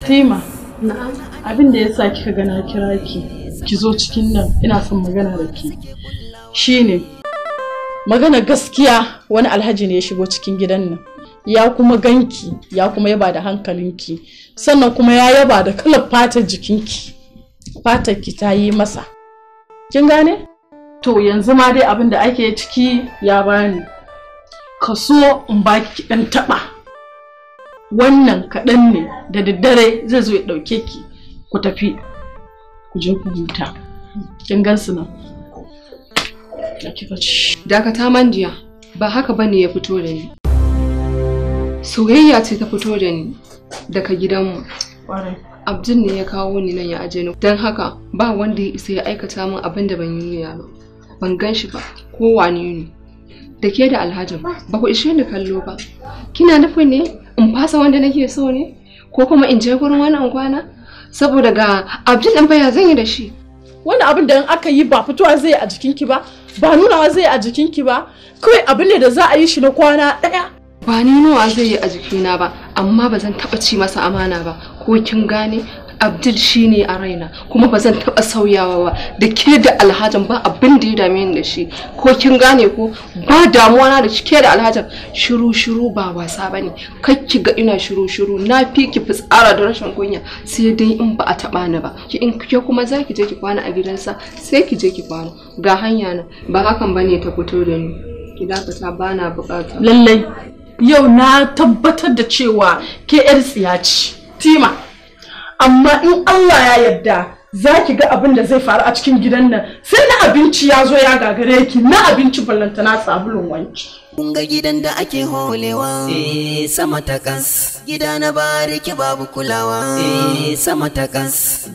Tima. Na'am. Abin da yasa kika ga na kira ki, ki zo cikin nan ina son magana da ki. Shine magana gaskiya, wani alhaji ne ya shigo cikin gidan nan. Ya kuma ganki, ya kuma yaba da hankalinki, sannan kuma ya yaba da kalar fatar jikinki. Fatar ki ta yi masa. Kin gane? To yanzu ma dai abin da ake ciki ya bani. Ka so in baki ki dan taba. Wannan kaɗan ne, da daddare zai zo ya ɗauke ki ku tafi ku je ku huta. Kin gan su nan. Da kika ci. Dakata Mandiya, ba haka bane ya fito da ni. Soyayya ce ta fito da ni daga gidanmu. Ƙwarai. Abdul ne ya kawo ni nan ya aje ni. Don haka ba wanda ya isa ya aikata min abin da ban yi niyya ba. Ban gan shi ba, ko wane ne. Da ke da Alhajin ba ku ishe ni kallo ba. Kina nufin ne in fasa wanda nake so ne? Ko kuma in je gurin wani in kwana? Saboda ga Abdul ɗin fa ya zan yi da shi. Wani abin da in aka yi ba fitowa zai a jikinki ba, ba nunawa zai a jikinki ba, kawai abin ne da za a yi shi na kwana ɗaya. Ba ni nawa zai yi a jikina ba, amma ba zan taɓa ci masa amana ba, ko kin gane? Abdul shine a raina, kuma ba zan taɓa sauyawa ba. Da ke da Alhajin ba abin da ya dame ni da shi, ko kin gane ko? Ba damuwa na da ke da Alhajin. Shiru shiru ba wasa bane, kar ki ga ina shiru shiru, na fi ki fitsara da rashin kunya, sai dai in ba a taɓa ni ba. Ki in ke kuma za ki je ki kwana a gidansa, sai ki je ki kwana. Ga hanya na, ba hakan bane ta fito da ni. Ki dakata, bana bukata. Lallai yau na tabbatar da cewa ke 'yar tsiya ce, Tima. Amma in Allah ya yarda za ki ga abin da zai faru a cikin gidan nan, sai na abinci ya zo ya gagare ki, na abinci ballantana sabulun wanki. Kun ga gidan da ake holewa, eh sama ta kas. Gida na bariki babu kulawa, eh sama ta kas.